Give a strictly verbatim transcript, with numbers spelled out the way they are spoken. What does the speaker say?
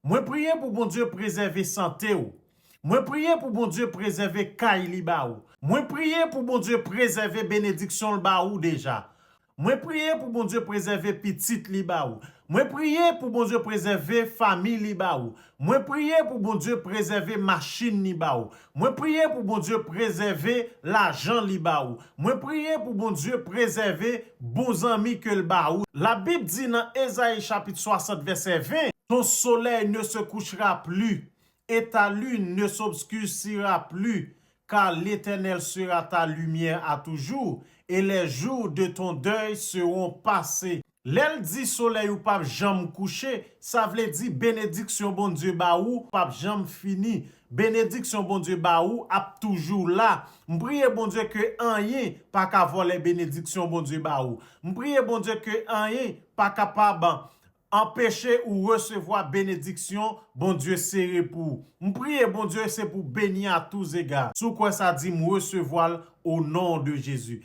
Mwen priye pou Bondye prezève sante w. Mwen priye pou Bondye prezève kay li ba ou. Mwen priye pou Bondye prezève benediksyon l ba ou deja. Mwen priye pou Bondye prezève pitit li ba ou. Mwen priye pou Bondye prezève fanmi li ba ou. Mwen priye pou Bondye prezève machin li ba ou. Mwen priye pou Bondye prezève lajan li ba ou. Mwen priye pou Bondye prezève bon zanmi ke l ba ou. Labib di nan Ezayi chapit swasant vèsè ven, ton soleil ne se couchera plus et ta lune ne s'obscurcira plus, car l'Éternel sera ta lumière à toujours, et les jours de ton deuil seront passés. Lè l di solèy ou p ap janm kouche, sa vle di benediksyon Bondye ba ou p ap janm fini. Benediksyon Bondye ba ou ap toujou la. M priye Bondye ke anyen pa ka vòlè benediksyon Bondye ba ou. M priye Bondye ke anyen pa kapab anpeche ou resevwa benediksyon Bondye sere pou ou. M priye Bondye se pou beni a tou zega. Si w kwè sa, di m resevwa l o non de Jezi.